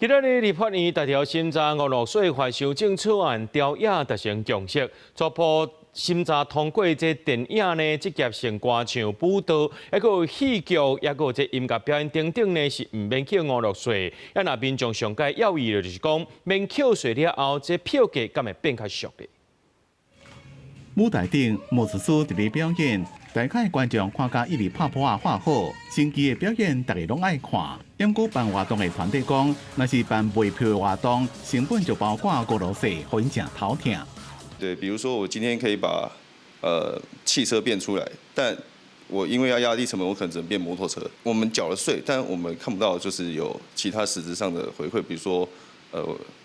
今仔日立法院逐條審查娛樂稅法修正草案，朝野達成共識，初步審查通過這電影呢、職業性歌唱、舞蹈，抑閣有戲劇，抑閣有這音樂表演等等呢，是毋免扣娛樂稅。啊，若民眾上蓋猶豫的就是講，免扣稅了後，這票價敢會變較俗咧？舞台頂魔術師佇咧表演，台下觀眾看甲一直拍噗仔喝好，神奇的表演大家攏愛看。毋過辦活動的團隊講，若是辦賣票的活動，成本就包括娛樂稅，予𪜶誠頭疼。對，比如說我今天可以把汽車變出來，但我因為要壓低成本，我可能只能變摩托車。我們繳了稅，但我們看不到就是有其他實質上的回饋，比如說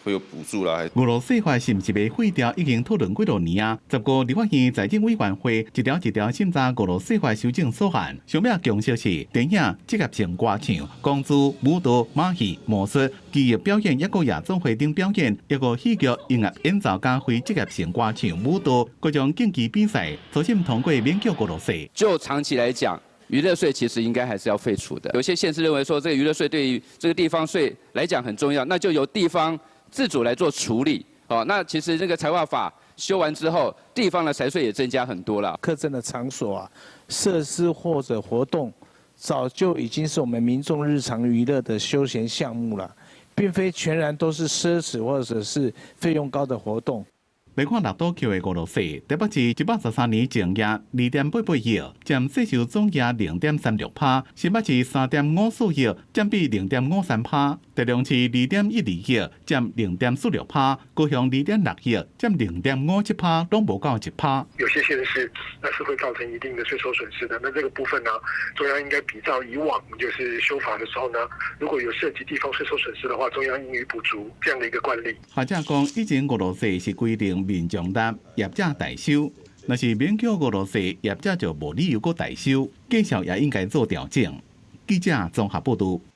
會有補助啦。娛樂稅法是毋是欲廢掉？已經討論幾多年啊！15立法院財政委員會一條一條審查娛樂稅法修正草案，上尾共識是電影、職業性歌唱、功夫、舞蹈、馬戲、魔術、技藝表演，抑閣夜總會等表演，抑閣戲劇、音樂演奏佮非職業性歌唱、舞蹈各種競技比賽，初審通過免繳娛樂稅。就長期來講，娛樂稅其實應該還是要廢除的。有些縣市認為說，這個娛樂稅對於這個地方稅來講很重要，那就由地方自主來做處理。哦，那其實這個財劃法修完之後，地方的財稅也增加很多了。課徵的場所啊、設施或者活動，早就已經是我們民眾日常娛樂的休閒項目了，並非全然都是奢侈或者是費用高的活動。來看六都扣的娛樂稅，台北市113年淨額2.88億，佔稅收總額0.36%；新北市3.54億，佔比0.53%；台中市2.12億，佔0.46%；高雄2.6億，佔0.57%，攏無夠1%。有些縣市那是會造成一定的稅收損失的。那這個部分呢，中央應該比照以往就是修法的時候呢，如果有涉及地方稅收損失的話，中央應予補足這樣的一個慣例。學者講，以前娛樂稅是規定民眾納，業者代收，若是免繳娛樂稅，業者就無理由閣代收，價數也應該做調整。記者綜合報導。